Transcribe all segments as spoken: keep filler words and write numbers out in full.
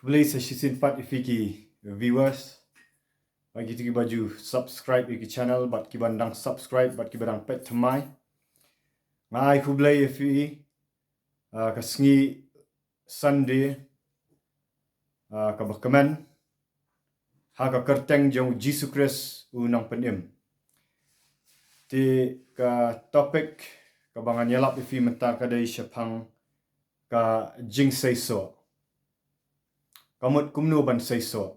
Khublei sa shisien pat ïa phi ki viewers, bad kito kiba ju subscribe ïa ki channel, bad kiba dang subscribe, bad kiba dang peit thymmai. Nga ai khublei ïa phi, ah, ka sngi Sunday, ah, kaba kmen, ha ka kyrteng jong u Jisu Khrist u nongpynim. Te ka topic kaba ngan ïalap ïa phi mynta ka dei shaphang ka jingseisoh. Ka mut kumno ban seisoh.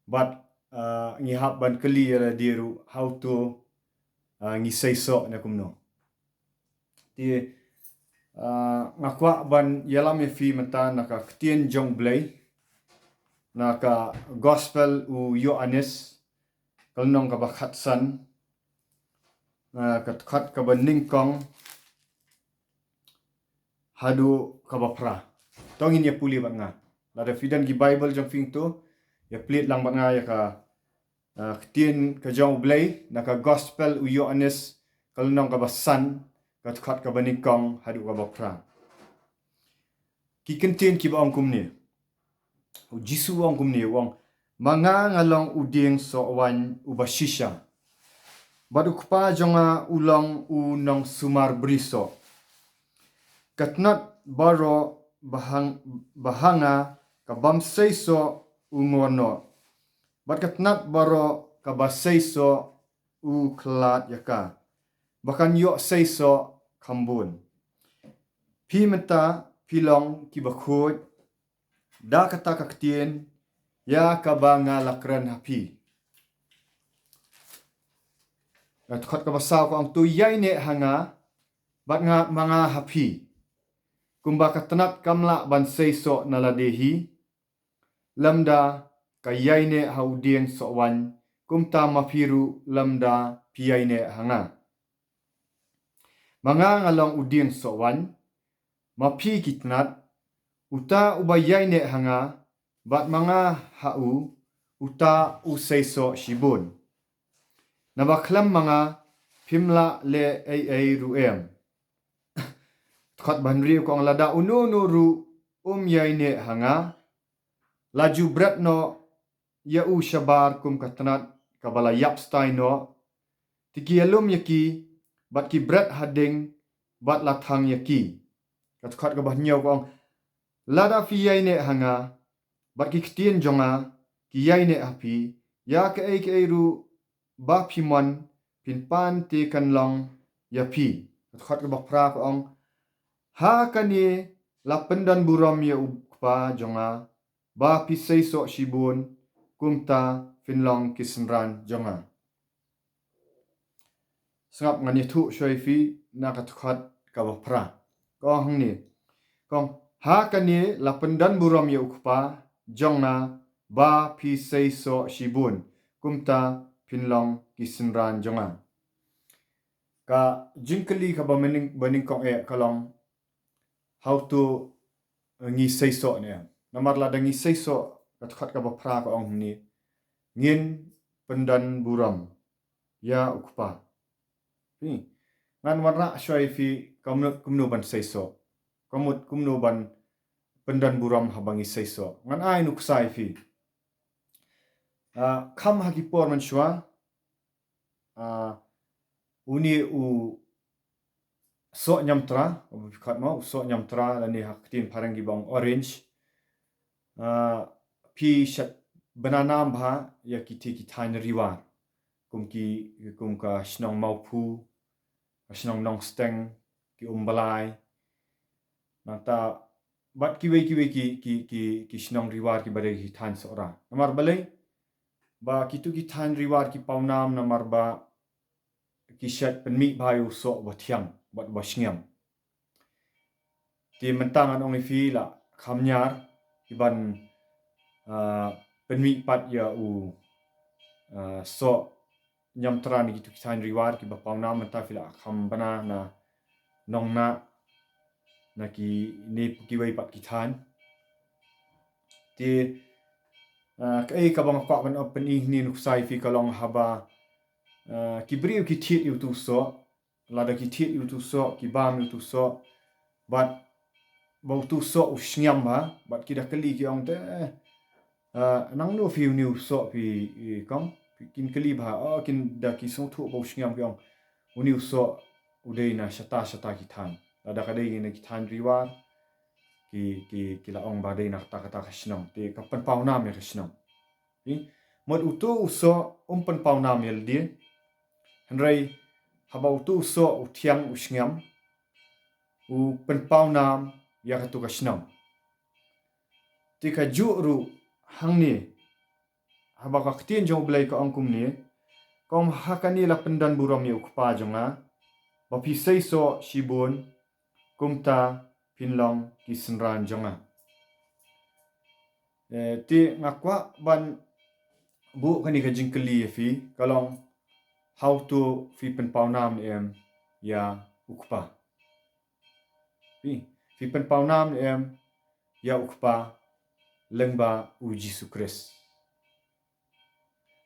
Bad, ah, ngi hap ban kylli ïa lade ruh, hato, ah, ngi seisoh ne kumno. Te, ah, nga kwah ban ïalam ïa phi mynta na ka ktien jong u Blei, na ka Gospel u Ïoannis, ka lynnong kaba khatsan, ah, ka dkhot kaba nyngkong haduh kaba phra. To ngin ïa pule bad nga. Lada phi don ki Bible jong phi hangto, ïa plie lang bad nga ïa ka, ah, ktien ka jong u Blei, na ka Gospel u Ïoannis, ka lynnong kaba san, ka dkhot kaba nyngkong haduh kaba phra. Ki kyntien kiba ong kumne. U Jisu u ong kumne, u ong, "Ma nga nga long u dieng soh waiñ uba shisha. Bad u Kpa jong nga u long u nongsumar bri soh. Ka tnat baroh ba hang, ba ha nga ka bym seisoh u ngor noh. Bad ka tnat baroh kaba seisoh u khlad ïa ka. Ba kan ïoh seisoh kham bun. Phi mynta phi long kiba khuid da kata ka ktien ïa kaba nga la kren ha phi." Ka dkhot kaba saw ka ong, "To ïaineh ha nga, bad nga, ma nga ha phi. Kumba ka tnat kam lah ban seisoh na lade hi, lymda ka ïaineh ha u dieng soh waiñ, kumta ma phi ruh lymda phi ïaineh ha nga. Ma nga nga long u dieng soh waiñ, ma phi ki tnat, uta uba ïaineh ha nga, bad ma nga ha u, uta u seisoh shibun. Naba khlem ma nga, phim lah leh ei ei ruh em." Dkhot ba hynriew ka ong, "Lada uno uno ruh um ïaineh ha nga, la ju bret noh ïa u shabar kum ka tnat kaba la ïap stai noh. Te ki ïalum ïa ki, bad ki bret ha ding, bad la thang ïa ki." Ka dkhot kaba hynñiew ka ong, "Lada phi ïaineh ha nga, bad ki ktien jong nga ki ïaineh ha phi, ïa kaei kaei ruh ba phi mon phin pan te kan long ïa phi." Ka dkhot kaba phra ka ong, "Ha kane la pyndon burom ïa u Kpa jong nga, ba phi seisoh shibun, kumta phin long ki synran jong nga." Sngap, ngan ïathuh shuwa ïa phi na ka dkhot kaba phra. Ka ong hangne. Ka ong, "Ha kane la pyndon burom ïa u Kpa jong nga, ba phi seisoh shibun, kumta phin long ki synran jong nga." Ka jingkylli kaba mynnyng-, ba nyngkong eh ka long, hato ngi seisoh ne em. Namar lada ngi seisoh, ka dkhot kaba phra ka ong hangne, "Ngin pyndon burom ïa u Kpa." Phi, ngan wanrah shuwa ïa phi, ka mut kumno ban seisoh. Ka mut kumno ban pyndon burom haba ngi seisoh. Ngan ai nuksa ïa phi. Ah, kham ha ki por mynshuwa, ah, une u soh ñiamtra, u phi khot mo, u soh ñiamtra, lane ha ka ktien phareng kiba ong orange. Ah, phi shait bna nam bha ïa kiti ki thaiñ riwar. Kum ki, kum ka shnong Mawphu, ka shnong Nongsteng, ki Umblai. Nangta, bad kiwei kiwei ki, ki, ki, ki shnong riwar kiba dei ki thaiñ Sohra. Namar balei, ba kito ki thaiñ riwar ki paw nam namar ba ki shait pynmih bha ïa u soh uba thiang, bad uba shngiam. Te mynta ngan ong ïa phi la kham ñiar, ki ban, ah, pynmih pat ïa u, ah, soh ñiamtra na kito ki thaiñ riwar kiba paw nam, mynta phi la kham bna na Nongnah, na kine kiwei pat ki thaiñ. Te, ah, kaei kaba nga kwah ban pyni hangne nuksa ïa phi ka long haba, ah, ki briew ki thied ïa uto u soh, lada ki thied ïa uto u soh, ki bam ïa uto u soh, bad ba utu u soh u shngiam bha, bad ki da kylli ki ong te, eh, ah, nangno phi une u soh phi, eh, kong, phi kin kylli bha, oh, kin da ki sngewthuh ba u shngiam ki ong. Une u soh u dei na shata shata ki thaiñ. Lada ka dei na ki thaiñ Ri War, ki, ki, ki la ong ba dei na kata kata ka shnong. Te ka pynpaw nam ïa ka shnong. Phi, mut utu u soh um pynpaw nam ïa lade. Hynrei haba utu u soh u thiang u shngiam, u pynpaw nam ïa katu ka shnong. Te kajuh ruh hangne, haba ka ktien jong U Blei ka ong kumne, kum ha kane la pyndon burom ïa u Kpa jong nga, ba phi sei soh shibun, kumta phin long ki synran jong nga. Eh, te nga kwah ban buh kane ka jingkylli ïa phi, ka long, hato phi pynpaw nam ne em ïa u Kpa? Phi, phi pynpaw nam ne em ïa u Kpa lyngba U Jisu Khrist?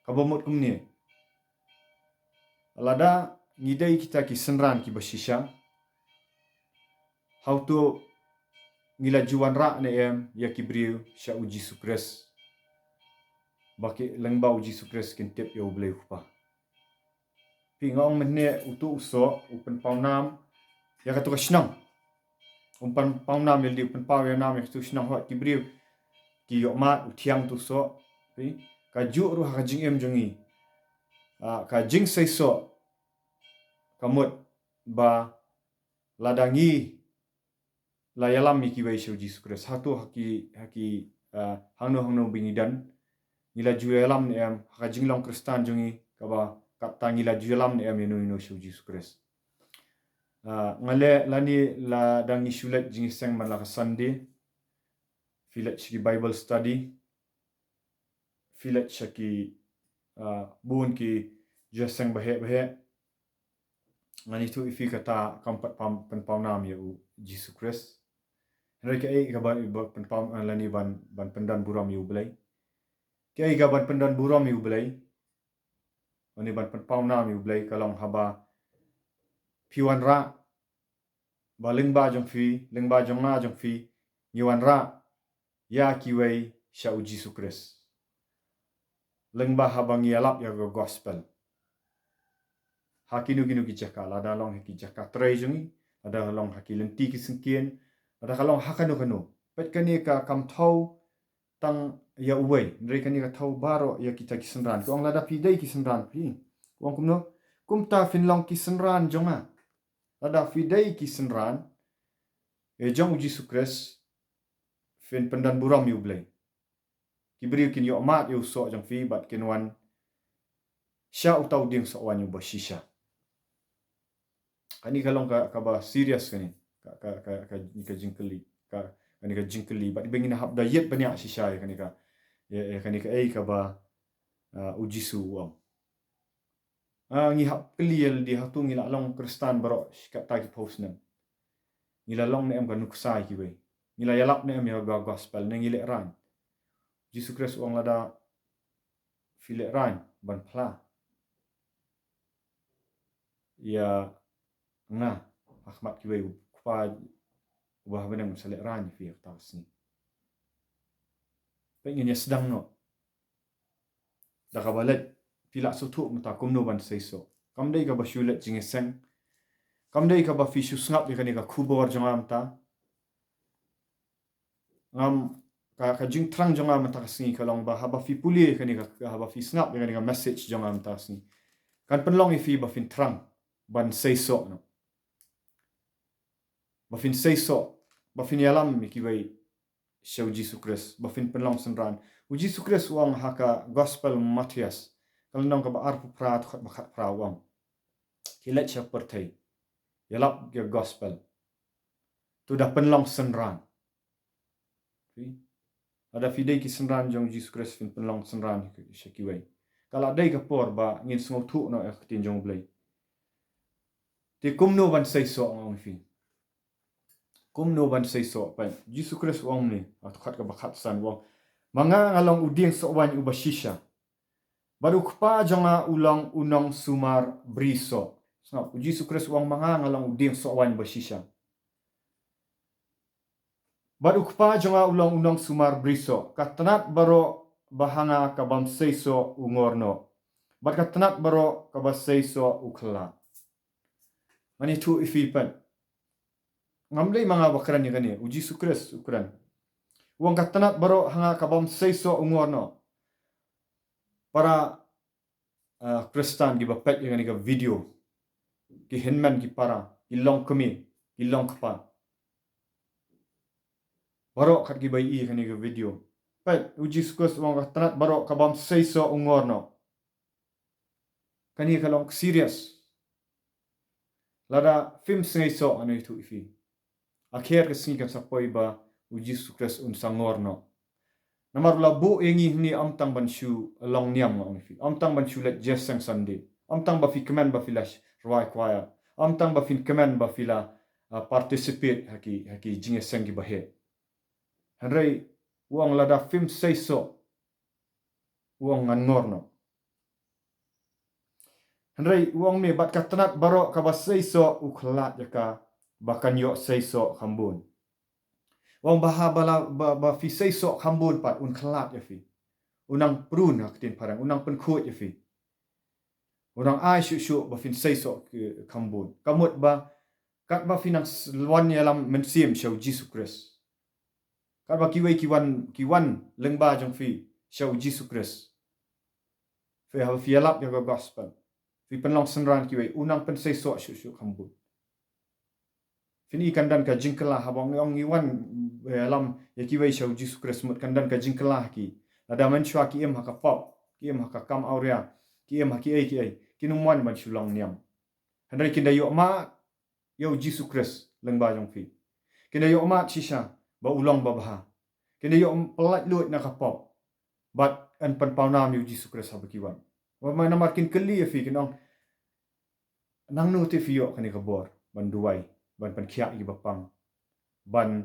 Kaba mut kumne, lada ngi dei kita ki synran kiba shisha, hato ngi la ju wanrah ne em ïa ki briew sha U Jisu Khrist, ba ki lyngba U Jisu Khrist kin tip ïa U Blei u Kpa? Phi, nga ong mynne utu u soh u pynpaw nam ïa katu ka shnong. Um pynpaw nam ïa lade, u pynpaw ïa nam ïa katu ka shnong, hooid ki briew ki ïoh mad, u thiang utu u soh. Phi, kajuh ruh ha ka jingim jong ngi, ah, ka jingsei soh ka mut ba lada ngi la ïalam ïa kiwei sha U Jisu Khrist, hato ha ki, ha ki, ah, hangno hangno ba ngi don, ngi la ju ïalam ne em ha ka jinglong Khristan jong ngi, kaba kata ngi la ju ïalam ne em ïano ïano sha U Jisu Khrist? Ah, nga leh lane lada ngi shu leit jingïaseng man la ka Sunday, phi leit sha ki Bible study, phi leit sha ki, ah, bun ki jingïaseng baheh baheh, ngan ïathuh ïa phi kata kam pat pam, pynpaw nam ïa U Jisu Khrist. Hynrei kaei kaba, ba pynpaw, ah, lane ban, ban pyndon burom ïa U Blei? Kaei kaba ban pyndon burom ïa U Blei, lane ban pynpaw nam ïa U Blei, ka long haba phi wanrah ba lyngba jong phi, lyngba jong nga jong phi, ngi wanrah ïa kiwei sha U Jisu Khrist lyngba haba ngi ïalap ïa ka gospel ha kino kino ki jaka, lada long ha ki jaka trei jong ngi, lada long ha ki lynti ki syngkien, lada ka long ha kano kano. Peit, kane ka kam thew tang ïa uwei, hynrei kane ka thew baroh ïa kita ki synran. Ka ong lada phi dei ki synran, phi, ka ong kumno? Kumta phin long ki synran jong nga. Lada phi dei ki synran, eh, jong U Jisu Khrist, phin pyndon burom ïa U Blei. Ki briew kin ïoh mad ïa u soh jong phi bad kin wan sha uta u dieng soh waiñ uba shisha. Kane ka long ka, kaba serious kane, ka, ka, ka, ka, ka jingkylli, ka, kane ka jingkylli, bad ba ngin hap da ïit bniah shisha ïa kane ka, ïa, ïa kane kaei kaba, ah, U Jisu u ong. Ah, ngi hap kylli ïa lade, hato ngi la long Khristan baroh shi katta ki phew snem? Ngi la long ne em ka nuksa ïa kiwei? Ngi la ïalap ne em ïa ka gospel, ne ngi lehraiñ? Jisu Khrist u ong lada phi lehraiñ ban phla ïa nga ha khmat kiwei, u Kpa uba ha bneng un sa lehraiñ ïa phi ha kata ka sngi. Peit, ngin ïa sdang noh da kaba leit, phi la sngewthuh mynta kumno ban seisoh. Kam dei kaba shu leit jingïaseng, kam dei kaba phi shu sngap ïa kane ka khubor jong nga mynta. Ngam, ka, ka jingthrang jong nga mynta ka sngi ka long ba haba phi pule ïa kane ka, haba phi sngap ïa kane ka message jong nga mynta ka sngi, kan pynlong ïa phi ba phin thrang ban seisoh noh, ba phin seisoh, ba phin ïalam ïa kiwei sha U Jisu Khrist, ba phin pynlong synran. U Jisu Khrist u ong ha ka gospel Mathaios, ka lynnong kaba arphew phra, dkhot ba khatphra, u ong, khie leit sha pyrthei, ïalap ïa ka gospel, to da pynlong synran. Phi, lada phi dei ki synran jong U Jisu Khrist, phin pynlong synran sha kiwei. Ka la dei ka por ba ngin sngewthuh noh ïa ka ktien jong U Blei. Te kumno ban seisoh, nga ong ïa phi? Kumno ban seisoh? Peit, U Jisu Khrist u ong ne ha dkhot kaba khatsan, u ong, ma nga nga long u dieng soh waiñ uba shisha, bad u Kpa jong nga u long u nongsumar bri soh. Sngap, U Jisu Khrist u ong ma nga nga long u dieng soh waiñ uba shisha. Bad u Kpa jong nga u long u nongsumar brisoh. Ka tnat baroh ba ha nga ka bym seisoh u ngor noh, bad ka tnat baroh kaba seisoh u khlad. Ngan ïathuh ïa phi pat. Ngam dei ma nga ba kren ïa kane, u Jisu Khrist u kren. U ong ka tnat baroh ha nga ka bym seisoh u ngor noh. Para, ah, Khristan kiba peit ïa kane ka video, ki hynmen ki para, ki longkmie, ki longkpa, baroh kat kiba ïohi ïa kane ka video, peit, u Jisu Khrist u ong ka tnat baroh ka bym seisoh u ngor noh. Kane ka long serious. Lada phim sngewthuh, ngan ïathuh ïa phi, a kher ka sngi kan sa poi ba u Jisu Khrist un sa ngor noh. Namar u la buh ïa ngi hangne ym tang ban shu long niam, ngan ong ïa phi, ym tang ban shu leit jingïaseng Sunday, ym tang ba phi kmen ba phi la rwai choir, ym tang ba phin kmen ba phi la, ah, participate ha ki, ha ki jingïaseng kiba heh. Hynrei u ong lada phim seisoh, u ong ngan ngor noh. Hynrei u ong me, bad ka tnat baroh kaba seisoh u khlad ïa ka, ba kan ïoh seisoh kham bun. U ong ba ha ba la, ba, ba phi seisoh kham bun pat un khlad ïa phi. U nang prune ha ka ktien phareng, u nang pynkhuid ïa phi. U nang ai shuh shuh ba phin seisoh, eh, kham bun. Ka mut ba katba phi nang s-, wan ïalam mynsiem sha u Jisu Khrist, katba kiwei ki wan, ki wan lyngba jong phi sha u Jisu Khrist, phi, haba phi ïalap ïa ka gospel, phi pynlong synran kiwei, u nang pynseisoh shuh shuh kham bun. Phin i kan don ka jingkylla haba ngi ong ngi wan, eh, ïalam ïa kiwei sha u Jisu Khrist, mut kan don ka jingkylla ha ki. Lada mynshuwa ki im ha ka pop, ki im ha ka kam awria, ki im ha kiei kiei, kin ym wan ban shu long niam. Hynrei kin da ïoh mad ïa u Jisu Khrist lyngba jong phi. Kin da ïoh mad shisha ba u long babha. Kin da ïoh pyllait luid na ka pop. Bad yn pynpaw nam ïa u Jisu Khrist haba ki wan. Wat ma namar kin kylli ïa phi, kin ong, nangno te phi ïoh kane ka bor ban duwai, ban pynkhiah ïa ki bapang, ban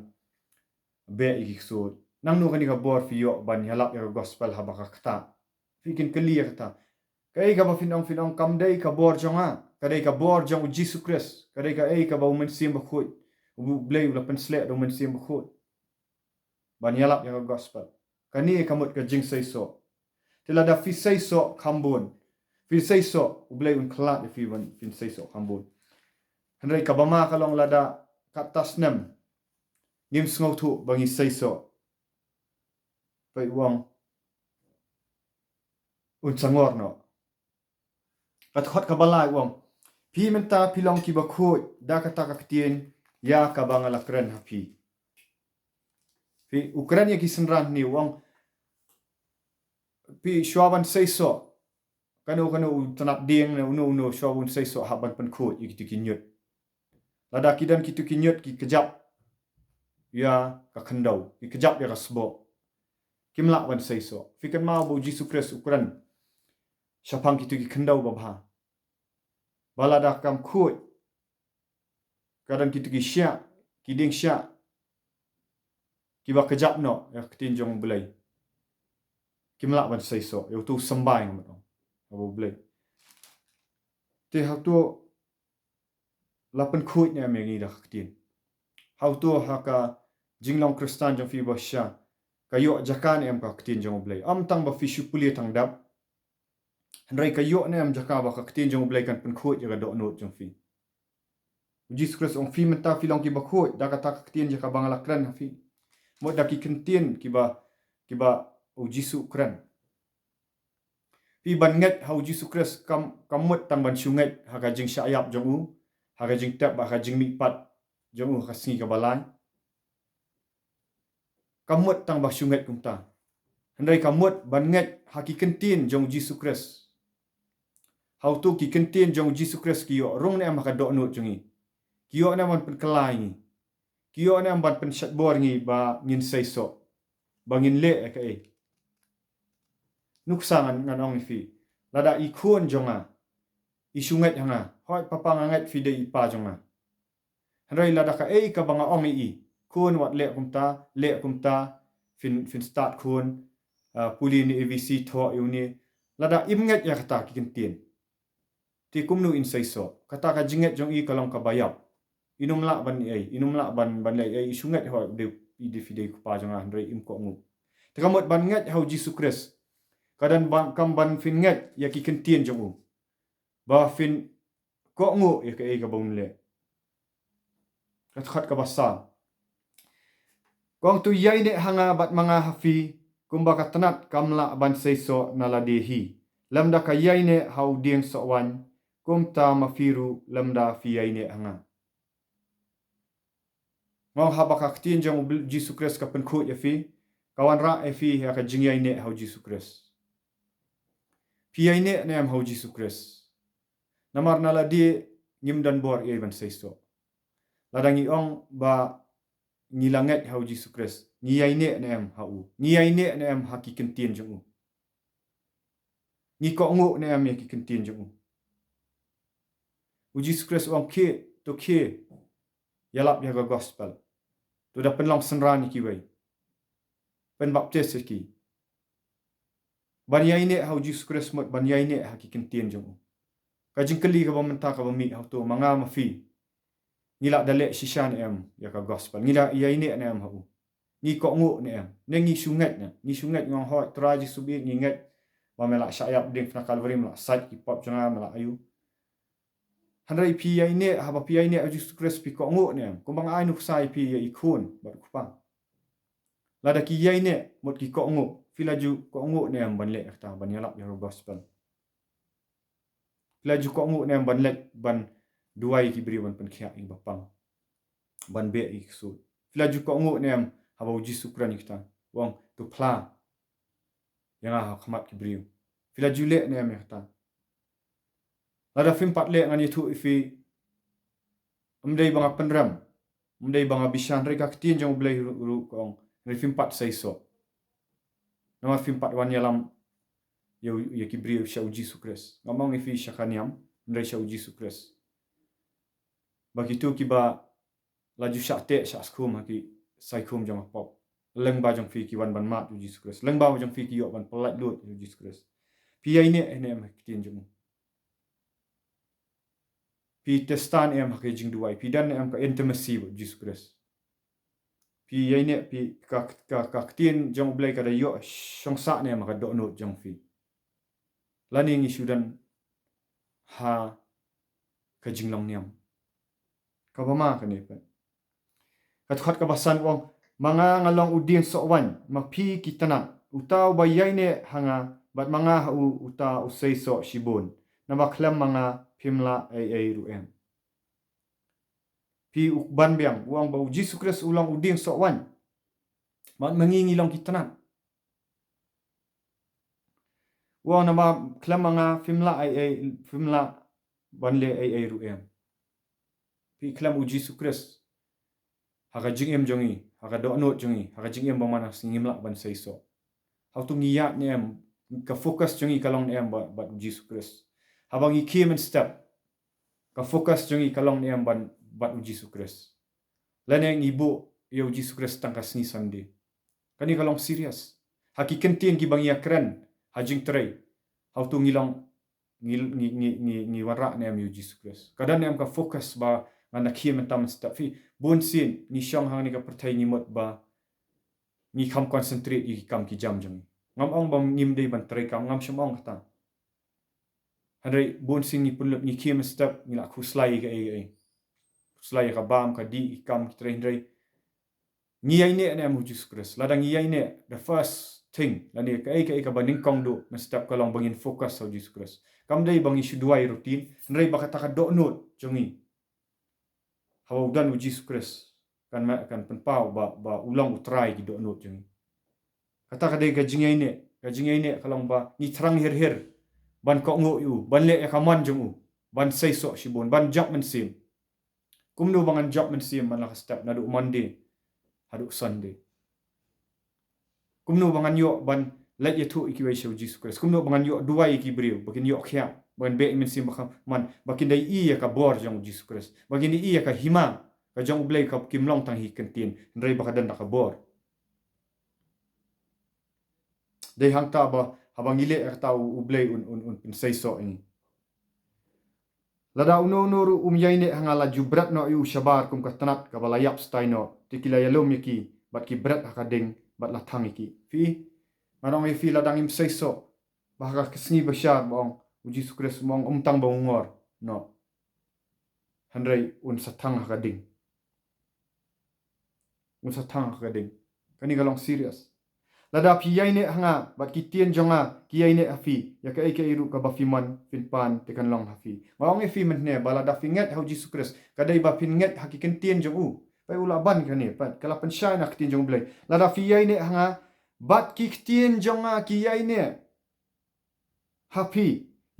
beh ïa ki ksuid? Nangno kane ka bor phi ïoh ban ïalap ïa ka gospel haba ka ktah? Phi kin kylli ïa kata. Kaei kaba phin ong, phin ong kam dei ka bor jong nga, ka dei ka bor jong u Jisu Khrist, ka dei kaei kaba u Mynsiem Bakhuid, u Blei u la pynsleh da u Mynsiem Bakhuid ban ïalap ïa ka gospel. Kane ka mut ka jingseisoh. Te lada phi seisoh kham bun, phi seisoh, u Blei un khlad ïa phi ban phin seisoh kham bun. Hynrei kaba ma ka long lada katta snem ngim sngewthuh ba ngi seisoh, peit u ong un sa ngor noh. Ka dkhot kaba lai u ong, phi mynta phi long kiba khuid da kata ka ktien ïa kaba nga la kren ha phi. Phi, u kren ïa ki synran hangne u ong, phi shuwa ban seisoh, kano kano u tnat dieng ne uno uno, shuwa ban seisoh hap ban pynkhuid ïa kito ki ñiut. Lada ki don kito ki ñiut ki kjap ïa ka khyndew, ki kjap ïa ka sboh, kim lah ban seisoh. Phi kynmaw ba u Jisu Khrist u kren shaphang kito ki khyndew babha, ba lada kam khuid, ka don kito ki shiah, ki dieng shiah kiba kjap noh ïa ka ktien jong u Blei, kim lah ban seisoh ïa uto u symbai, nga mut ong, haba u Blei. Te hato la pynkhuid ne em ïa ngi da ka ktien? Hato ha ka jinglong Khristan jong phi ba shisha ka ïoh jaka ne em ka ktien jong u Blei? Ym tang ba phi shu pule tang dap, hynrei ka ïoh ne em jaka ba ka ktien jong u Blei kan pynkhuid ïa ka dohnud jong phi? U Jisu Khrist u ong, phi mynta phi long kiba khuid da kata ka ktien ïa kaba nga la kren ha phi. Mut da ki kyntien kiba, kiba u Jisu u kren. Phi, ban ngeit ha u Jisu Khrist kam, kam mut tang ban shu ngeit ha ka jingshah ïap jong u, ha ka jingtep bad ha ka jingmihpat jong u ha ka sngi kaba lai. Kam mut tang ba shu ngeit kumta. Hynrei ka mut ban ngeit ha ki kyntien jong u Jisu Khrist. Hato ki kyntien jong u Jisu Khrist ki ïoh rung ne em ha ka dohnud jong ngi? Ki ïoh ne em ban pynkylla ïa ngi? Ki ïoh ne em ban pynshait bor ïa ngi ba ngin seisoh, ba ngin leh ïa kaei? Nuksa ngan, ngan ong ïa phi, lada i khun jong nga i shu ngeit ha nga, hooid papa nga ngeit phi dei i pa jong nga. Hynrei lada kaei kaba nga ong ïa i, khun wat leh kumta, leh kumta, phin, phin stad khun, ah, pule ïa une A B C, thoh ïa une. Lada im ngeit ïa kata ki kyntien, te kumno in seisoh? Kata ka jingngeit jong i ka long kaba ïap. In ym lah ban ei, in ym lah ban, ban leh ei, i shu ngeit hooid u dei, phi dei, phi dei kpa jong nga, hynrei im kohnguh. Te ka mut ban ngeit ha u Jisu Khrist ka don ba, kam ban phin ngeit ïa ki kyntien jong u, ba phin kohnguh ïa kaei kaba un leh. Ka dkhot kaba saw. Kong, to ïaineh ha nga bad ma nga ha phi, kumba ka tnat kam lah ban seisoh na lade hi, lymda ka ïaineh ha u dieng sohwaiñ, kumta ma phi ruh lymda phi ïaineh ha nga. Nga ong haba ka ktien jong u Bl-, Jisu Khrist ka pynkhuid ïa phi, ka wanrah ïa phi ïa ka jingïaineh ha u Jisu Khrist. Phi ïaineh ne em ha u Jisu Khrist? Namar na lade ngim don bor ei ban seisoh. Lada ngi ong ba ngi la ngeit ha u Jisu Khrist, ngi ïaineh ne em ha u? Ngi ïaineh ne em ha ki kyntien jong u? Ngi kohnguh ne em ïa ki kyntien jong u? U Jisu Khrist u ong khie, to khie ïalap ïa ka gospel. To da pynlong synran ïa kiwei, pynbaptis ïa ki. Ban ïaineh ha u Jisu Khrist mut ban ïaineh ha ki kyntien jong u. Ka jingkylli kaba mynta kaba mih, hato ma nga ma phi, ngi la da leh shisha ne em ïa ka gospel? Ngi la ïaineh ne em ha u? Ngi kohnguh ne em? Ne ngi shu ngeit ne? Ngi shu ngeit, nga ong hooid, Trai Jisu bit, ngi ngeit ba me la shah ïap ha diengphna Kalbari, me la sait ki pop jong nga, me la aiu. Hynrei phi ïaineh, haba phi ïaineh ha u Jisu Khrist phi kohnguh ne em? Kumba nga ai nuksa ïa phi ïa i khun bad u kpa, lada ki ïaineh mut ki kohnguh, phi la ju kohnguh ne em ban leh kata, ban ïalap ïa ka gospel? Phi la ju kohnguh ne em ban leit ban duwai ïa ki briew, ban pynkhiah ïa kiba pang, ban beh ïa ki ksuid? Phi la ju kohnguh ne em haba u Jisu kren ïa kata, u ong, to phla ïa nga ha khmat ki briew? Phi la ju leh ne em ïa kata? Lada phim pat leh, ngan ïathuh ïa phi, ym dei ba nga pynrem, ym dei ba nga bishar, hynrei ka ktien jong U Blei ruh, ruh ka ong, hynrei phim pat seisoh. Namar phim pat wan ïalam ïa u, ïa ki briew sha u Jisu Khrist. Ngam ong ïa phi sha ka niam, hynrei sha u Jisu Khrist. Ba kito kiba la ju shah teh shah skhum ha ki saikhum jong ka pop, lyngba jong phi ki wan ban mad ïa u Jisu Khrist. Lyngba jong phi ki ïoh ban pyllait lut ïa u Jisu Khrist. Phi ïaineh ne em ha ka ktien jong u? Phi test ne em ha ka jingduwai? Phi don ne em ka intimacy bad u Jisu Khrist? Phi ïaineh, phi, ka, ka, ka ktien jong U Blei ka da ïoh shong sah ne em ha ka dohnud jong phi? Lane ngi shu don ha ka jinglong niam? Kaba ma kane pat, ka dkhot kaba san u ong, ma nga nga long u dieng soh waiñ, ma phi ki tnat. Uta uba ïaineh ha nga bad ma nga ha u, uta u seisoh shibun, naba khlem ma nga phim lah ei ei ruh em. Phi, u ban biang u ong ba u Jisu Khrist u long u dieng soh waiñ, bad ma ngi ngi long ki tnat. U ong, naba khlem ma nga phim lah ei ei, phim lah ban leh ei ei ruh em. Phi khlem u Jisu Khrist ha ka jingim jong ngi, ha ka dohnud jong ngi, ha ka jingim ba man ka sngi, ngim lah ban seisoh. Hato ngi ïaid ne em, ka focus jong ngi ka long ne em bad, bad u Jisu Khrist? Haba ngi khie mynstep, ka focus jong ngi ka long ne em ban, bad u Jisu Khrist, lane ngi buh ïa u Jisu Khrist tang ka sngi Sunday? Kane ka long serious. Ha ki kyntien kiba ngi ïakren ha jingtrei, hato ngi long, ngi, ngi, ngi, ngi, ngi wanrah ne em ïa u Jisu Khrist? Ka don ne em ka focus ba ngan da khie mynta mynstep? Phi, bun sien ngi shong hangne ka pyrthei, ngi mut ba ngi kham concentrate ïa ki kam ki jam jong ngi. Ngam ong ba ngim dei ban trei kam, ngam shym ong kata. Hynrei bun sien ngi pynlut, ngi khie mynstep, ngi la khuslai ïa kaei kaei. Khuslai ïa ka bam ka dih, ki kam ki trei, hynrei ngi ïaineh ne em ha u Jisu Khrist? Lada ngi ïaineh, the first thing, lane kaei kaei kaba nyngkong duh mynstep ka long ba ngin focus ha u Jisu Khrist. Kam dei ba ngi shu duwai routine, hynrei ba kata ka dohnud jong ngi, haba u don u Jisu Khrist, kan ma-, kan pynpaw ba, ba u long u Trai ki dohnud jong ngi. Kata ka dei ka jingïaineh. Ka jingïaineh ka long ba ngi thrang hir hir ban kohnguh ïa u, ban leh ïa ka mon jong u, ban seisoh shibun, ban jop mynsiem. Kumno ba ngan jop mynsiem man la ka step, naduh Monday haduh Sunday? Kumno ba ngan ïoh ban leit ïathuh ïa kiwei sha u Jisu Khrist? Kumno ba ngan ïoh duwai ïa ki briew ba kin ïoh khiah, ba kin beh mynsiem, ba ka man, ba kin da ïohi ïa ka bor jong u Jisu Khrist, ba kin da ïohi ïa ka hima ka jong U Blei, kaba kim long tang ha ki kyntien, hynrei ba ka don da ka bor? Dei hangta ba haba ngi leh kata, U, U Blei un, un, un pynseisoh ïa ngi. Lada uno uno ruh um ïaineh ha nga, la ju bret noh ïa u shabar kum ka tnat kaba la ïap stai noh. Te ki la ïalum ïa ki bad ki bret ha ka ding, bad la thang ïa ki. Phi, nga ong ïa phi, lada ngim seisoh, ba ha ka sngi bashar ba ong, u Jisu Khrist um ong, um tang ba ungor, no. Hynrei un sa thang ha ka ding. Un sa thang ha ka ding. Kane ka long serious. Lada phi ïaineh ha nga, bad ki ktien jong nga ki ïaineh ha phi, ïa kaei kaei ruh kaba phi mon, phin pan, te kan long ha phi. Nga ong ïa phi mynne, ba lada phi ngeit ha u Jisu Khrist, ka dei ba phin ngeit ha ki ktien jong u. Peit u la ban kane, peit, ka la pynshai na ktien jong u Blei. Lada phi ïaineh ha nga, bad ki ktien jong nga ki ïaineh ha phi,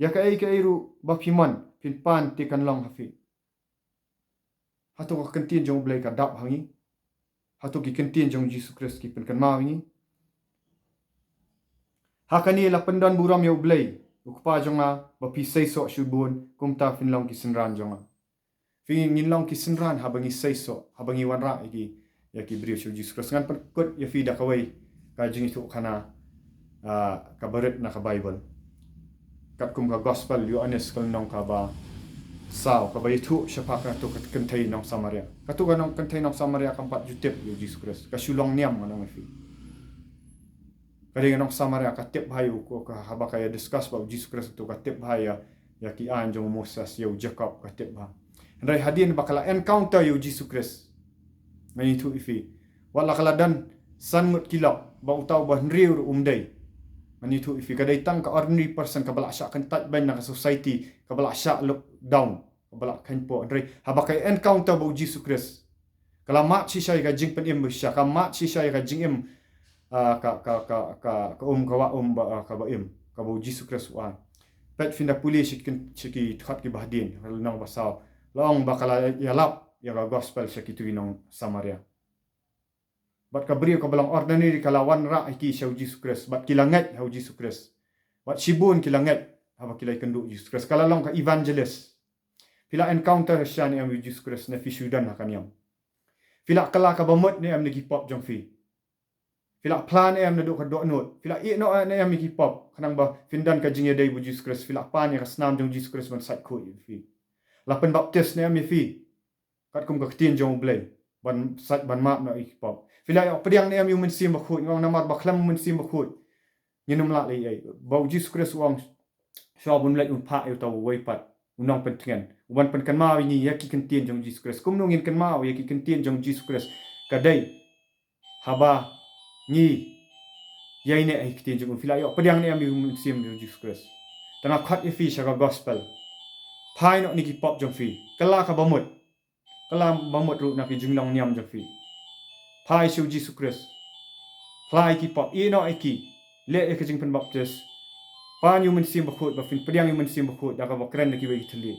ïa kaei kaei ruh ba phi mon, phin pan, te kan long ha phi. Hato ka ktien jong u Blei ka dap ha ngi? Hato ki ktien jong u Jisu Khrist ki pynkynmaw ïa ngi? Ha kane la pyndon burom ïa u Blei, u Kpa jong nga, ba phi seisoh shibun, kumta phin long ki synran jong nga. Phi, ngin long ki synran haba ngi seisoh, haba ngi wanrah ïa ki, ïa ki briew sha u Jisu Khrist. Ngan pynkut ïa phi da kawei ka jingïathuhkhana, ah, kaba rit na ka Baibl. Katkum ka Gospel Ïoannis ka lynnong kaba saw, kaba ïathuh shaphang kato ka kynthei nong Samaria. Kato ka nong, kynthei nong Samaria kam pat ju tip ïa u Jisu Khrist. Ka shu long niam, ngan ong ïa phi. Ka dei ka nong Samaria, ka tip bha ïa u, ka, haba ka ïa discuss bad u Jisu Khrist, to ka tip bha ïa, ïa ki aiñ jong u Moses, ïa u Jakob, ka tip bha. Hynrei hadien ba ka la encounter ïa u Jisu Khrist, ngan ïathuh ïa phi, wat la ka la don san ngut ki lok, ba uta uba hynriew ruh um dei, ngan ïathuh ïa phi, ka dei tang ka ordinary person, kaba la shah kyntait beiñ na ka society, kaba la shah look down, kaba la kheiñpoh. Hynrei haba ka encounter bad u Jisu Khrist, ka la mad shisha ïa ka jingpynim ba shisha, ka mad shisha ïa ka jingim, ah, ka, ka, ka, ka, ka um, ka wah um ba, ah, kaba im, kaba u Jisu Khrist u ai. Peit, phin da pule sha ki, sha ki dkhot kiba hadien, lynnong ba saw. La ong ba ka la ïalap ïa ka Gospel sha kito ki nong Samaria. Bad ka briew kaba long ordinary ka la wanrah ïa ki sha u Jisu Khrist, bad ki la ngeit ha u Jisu Khrist. Bad shibun ki la ngeit haba ki la ïakynduh u Jisu Khrist. Ka la long ka evangelist. Phi la encounter shisha ne em ïa u Jisu Khrist, ne phi shu don ha ka niam? Phi la kylla kaba mut ne em na ki pop jong phi? Phi la phla ne em naduh ka dohnud? Phi la ïehnoh ne em ïa ki pop, khnang ba phin don ka jingïadei bad u Jisu Khrist? Phi la pan ïa ka snam jong u Jisu Khrist ban sait khuid ïa phi? La pynbaptis ne em ïa phi katkum ka ktien jong u Blei, ban sait, ban map noh ïa ki pop? Phi la ïoh pdiang ne em ïa u Mynsiem Bakhuid? Nga ong namar ba khlem u Mynsiem Bakhuid ngin ym lah leh ei ei. Ba u Jisu Khrist u ong, shuwa ban leit un phah ïa uta uwei pat u nongpyntngen, uban pynkynmaw ïa ngi ïa ki ktien jong u Jisu Khrist. Kumno ngin kynmaw ïa ki ktien jong u Jisu Khrist? Ka dei haba ngi ïaineh ïa ki ktien jong u. Phi la ïoh pdiang ne em ïa u Mynsiem jong u Jisu Khrist? Te nga khot ïa phi sha ka Gospel. Phai noh na ki pop jong phi. Kylla kaba mut. Kylla ba mut ruh na ki jinglong niam jong phi. Phai sha u Jisu Khrist. Phla ïa ki pop, ïehnoh ïa ki. Leh ïa ka jingpynbaptis. Pan ïa u Mynsiem Bakhuid, ba phin pdiang ïa u Mynsiem Bakhuid da kaba kren da kiwei ki thylliej.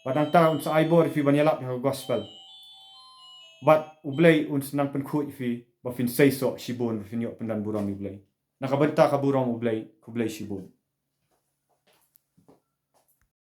Bad nangta un sa ai bor ïa phi ban ïalap ïa ka Gospel. Bad u Blei un sa nang pynkhuid ïa phi ba phin seisoh shibun, ba phin ïoh pyndonburom ïa u Blei. Na ka bynta ka burom u Blei, khublei shibun.